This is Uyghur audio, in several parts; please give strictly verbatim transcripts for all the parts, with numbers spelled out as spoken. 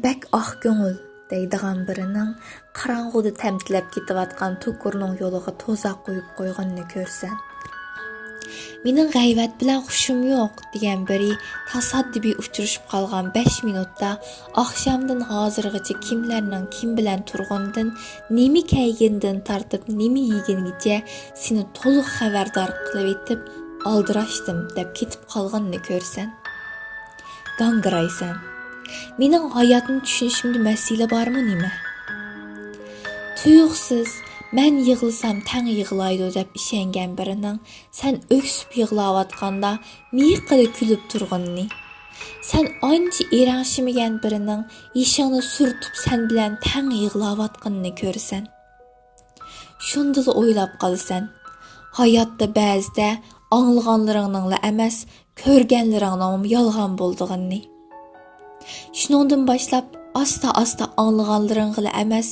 بەك ئاق كۆڭۈل دەيدىغان بىرىنىڭ قاراڭغۇدا تەمتىلەپ كېتىۋاتقان توكۇرنىڭ يولىغا توزاق قويۇپ قويغىنىنى كۆرسەن. مېنىڭ غەيۋەت بىلەن خۇشۇم يوق دېگەن بىرى تاسادىپىي ئۇچرىشىپ قالغان بەش مىنۇتتا ئاخشامدىن ھازىرغىچە كىملەرنىڭ كىم بىلەن تۇرغىنىدىن، نېمە كىيگىنىدىن تارتىپ نېمە يېگىنىگىچە سېنى تولۇق خەۋەردار قىلىۋېتىپ، ئالدىراشتىم دەپ كېتىپ قالغىنىنى كۆرسەن. گاڭگىرايسەن. مېنىڭ ھاياتنى چۈشىنىشىمدە مەسىلە بارمۇ نېمە؟ تۇيۇقسىز، مەن يىغلىسام تەڭ يىغلايدۇ دەپ ئىشەنگەن بىرىنىڭ سەن ئۆكسۈپ يىغلاۋاتقاندا مىيىقىدا كۈلۈپ تۇرغىنىنى، سەن ئانچە ئېرەڭشىمىگەن بىرىنىڭ يېشىڭنى سۈرتۈپ سەن بىلەن تەڭ يىغلاۋاتقىنىنى كۆرىسەن. شۇندىلا ئويلاپ قالىسەن، ھاياتتا بەزىدە ئاڭلىغانلىرىڭنىڭلا ئەمەس، كۆرگەنلىرىڭنىڭمۇ يالغان بولىدىغىنىنى. شۇنىڭدىن باشلاپ ئاستا-ئاستا ئاڭلىغانلىرىڭغىلا ئەمەس،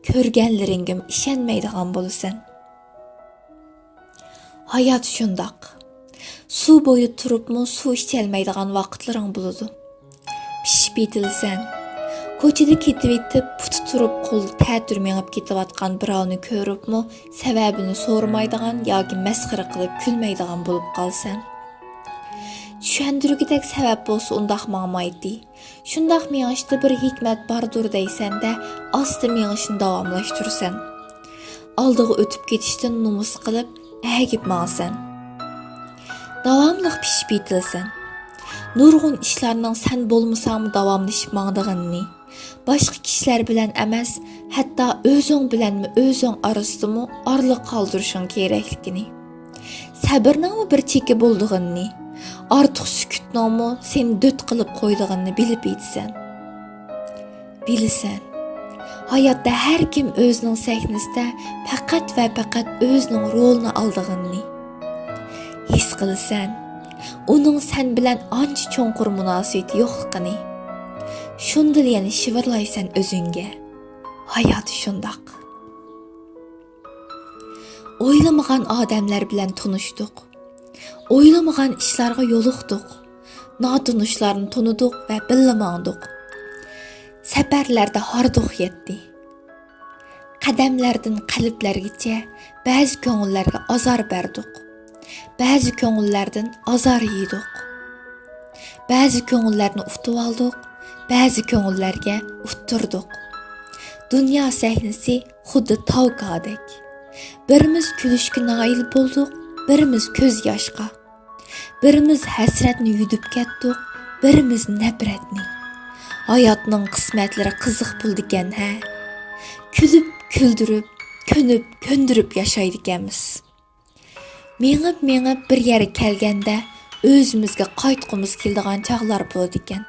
كۆرگەنلىرىڭگىمۇ ئىشەنمەيدىغان بولىسەن. ھايات شۇنداق. سۇ بويىدا تۇرۇپمۇ سۇ ئىچەلمەيدىغان ۋاقىتلىرىڭ بولىدۇ. پىشىپ يېتىلىسەن. كوچىدا كېتىۋېتىپ، پۇتى تۇرۇپ، قولى تەتۈر مېڭىپ كېتىۋاتقان بىراۋنى كۆرۈپمۇ، سەۋەبىنى سورىمايدىغان ياكى مەسخىرە قىلىپ كۈلمەيدىغان بولۇپ قالىسەن. چۈشەندۈرگۈدەك سەۋەب بولسا ئۇنداق ماڭمايتتى. شۇنداق مېڭىشتا بىر ھېكمەت باردۇر دەيسەن-دە، ئاستا مېڭىشنى داۋاملاشتۇرىسەن. ئالدىغا ئۆتۈپ كېتىشتىن نومۇس قىلىپ، ئەگىپ ماڭىسەن. داۋاملىق پىشىپ يېتىلىسەن. نۇرغۇن ئىشلارنىڭ سەن بولمىساڭمۇ داۋاملىشىپ ماڭىدىغىنىنى، باشقا كىشىلەر بىلەن ئەمەس، ھەتتا ئۆزۈڭ بىلەنمۇ ئۆزۈڭ ئارىسىدىمۇ ئارىلىق قالدۇرۇشۇڭ كېرەكلىكىنى، سەبرنىڭمۇ بىر چېكى بولىدىغىنىنى، ئارتۇق سۈكۈتنىڭمۇ سېنى دۆت قىلىپ قويىدىغىنىنى بىلىپ يېتىسەن. بىلىسەن، ھاياتتا ھەر كىم ئۆزىنىڭ سەھنىسىدە پەقەت ۋە پەقەت ئۆزىنىڭ رولىنى ئالىدىغىنىنى. ھېس قىلىسەن، ئۇنىڭ سەن بىلەن ئانچە چوڭقۇر مۇناسىۋىتى يوقلۇقىنى. شۇندىلا يەنە شىۋىرلايسەن ئۆزۈڭگە، ھايات شۇنداق. ئويلىمىغان ئادەملەر بىلەن تونۇشتۇق. ئويلىمىغان ئىشلارغا يولۇقتۇق. ناتونۇشلارنى تونۇدۇق ۋە بىللە ماڭدۇق. سەپەرلەردە ھاردۇق يەتتى. قەدەملەردىن قەلبلەرگىچە بەزى كۆڭۈللەرگە ئازار بەردۇق. بەزى كۆڭۈللەردىن ئازار يېدۇق. بەزى كۆڭۈللەرنى ئۇتۇۋالدۇق، بەزى كۆڭۈللەرگە ئۇتتۇردۇق. دۇنيا سەھنىسى خۇددى تاۋ كادەك. بىرىمىز كۈلۈشكە نائىل بولدۇق، بىرىمىز كۆز ياشقا. بىرىمىز ھەسرەتنى يۈدۈپ كەتتۇق، بىرىمىز نەپرەتنى. ھاياتنىڭ قىسمەتلىرى قىزىق بولىدىكەن ھە. كۈلۈپ، كۈلدۈرۈپ، كۆنۈپ، كۆندۈرۈپ ياشايدىكەنمىز. مېڭىپ، مېڭىپ بىر يەرگە كەلگەندە ئۆزىمىزگە قايتقۇمىز كېلىدىغان چاغلار بولىدىكەن.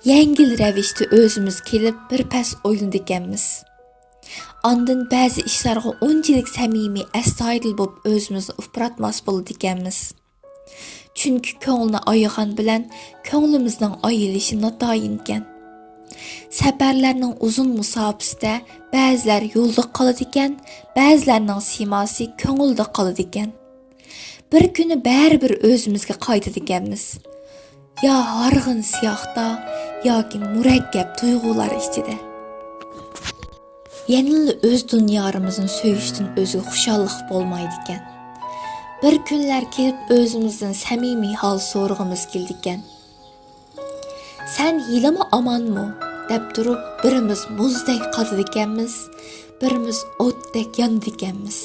يەڭگىل رەۋىشتە ئۆزىمىز كېلىپ بىر پەس ئويلىنىدىكەنمىز. ئاندىن بەزى ئىشلارغا ئۇنچىلىك سەمىمىي، ئەستايىدىل بولۇپ ئۆزىمىزنى ئۇپراتماس بولىدىكەنمىز. چۈنكى كۆڭۈلنى ئايىغان بىلەن كۆڭلىمىزنىڭ ئايىلىشى ناتايىنكەن. سەپەرلەرنىڭ ئۇزۇن مۇساپىسىدە بەزىلەر يولدا قالىدىكەن، بەزىلەرنىڭ سىيماسى كۆڭۈلدە قالىدىكەن. بىر كۈنى بەرىبىر ئۆزىمىزگە قايتىدىكەنمىز. يا ھارغىن سىياھتا، ياكى مۇرەككەپ تۇيغۇلار ئىچىدە. يەنىلا ئۆز دۇنيارىمىزنى سۆيۈشتىن ئۆزگە خۇشاللىق بولمايدىكەن. بىر كۈنلەر كېلىپ ئۆزىمىزدىن سەمىمىي ھال سورىغۇمىز كېلىدىكەن. سەن ھېلىمۇ ئامانمۇ؟ دەپ تۇرۇپ بىرىمىز مۇزدەك قاتىدىكەنمىز، بىرىمىز ئوتتەك يانىدىكەنمىز.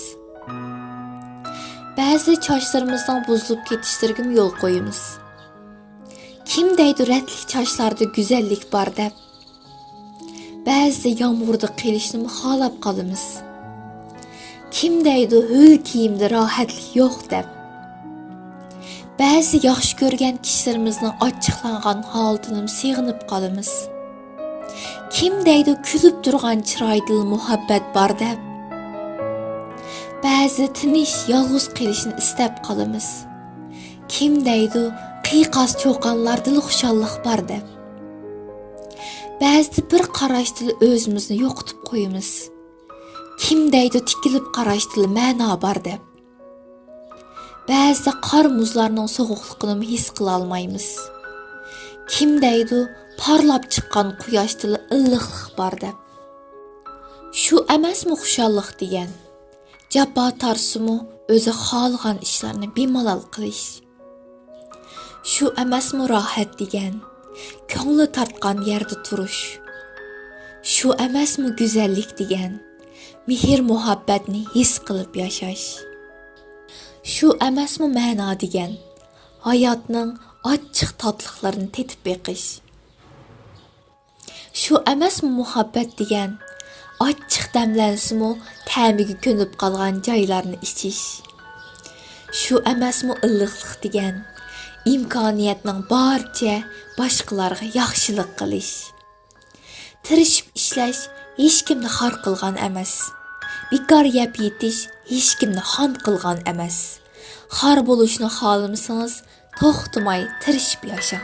بەزىدە چاچلىرىمىزنىڭ بۇزۇلۇپ كېتىشلىرىگىمۇ يول قويىمىز. كىم دەيدۇ رەتلىك چاچلاردا گۈزەللىك بار دەپ؟ بەزىدە يامغۇردا قېلىشنىمۇ خالاپ قالىمىز. كىم دەيدۇ ھۆل كىيىمدە راھەتلىك يوق دەپ؟ بەزىدە ياخشى كۆرگەن كىشىلىرىمىزنىڭ ئاچچىقلانغان ھالىتىنىمۇ سېغىنىپ قالىمىز. كىم دەيدۇ كۈلۈپ تۇرغان چىرايدىلا مۇھەببەت بار دەپ؟ بەزىدە تىنچ يالغۇز قېلىشنى ئىستەپ قالىمىز. كىم دەيدۇ قىيقاس چۇقانلاردىلا خۇشاللىق بار دەپ؟ بەزىدە بىر قاراشتىلا ئۆزىمىزنى يوقىتىپ قويىمىز. كىم دەيدۇ تىكىلىپ قاراشتىلا مەنا بار دەپ؟ بەزىدە قار مۇزلارنىڭ سوغۇقلۇقىنىمۇ ھېس قىلالمايمىز. كىم دەيدۇ، پارلاپ چىققان قۇياشتىلا ئىللىقلىق بار دەپ؟ شۇ ئەمەسمۇ خۇشاللىق دېگەن؟ جاپا تارتسىمۇ ئۆزى خالىغان ئىشلارنى بىمالال قىلىش. شۇ ئەمەسمۇ راھەت دېگەن؟ كۆڭلى تارتقان يەردە تۇرۇش. شۇ ئەمەسمۇ گۈزەللىك دېگەن؟ مېھىر-مۇھەببەتنى ھېس قىلىپ ياشاش. شۇ ئەمەسمۇ مەنا دېگەن؟ ھاياتنىڭ ئاچچىق تاتلىقلىرىنى تېتىپ بېقىش. شۇ ئەمەسمۇ مۇھەببەت دېگەن؟ ئاچچىق دەملەنسىمۇ، تەمىگە كۆنۈپ قالغان جايلارنى ئىچىش. شۇ ئەمەسمۇ ئىللىقلىق دېگەن؟ ئىمكانىيەتنىڭ بارىچە باشقىلارغا ياخشىلىق قىلىش. تىرىشىپ ئىشلەش ھېچكىمنى خار قىلغان ئەمەس. بىكار يەپ يېتىش ھېچكىمنى خان قىلغان ئەمەس. خار بولۇشنى خالىمىسىڭىز، توختىماي تىرىشىپ ياشاڭ.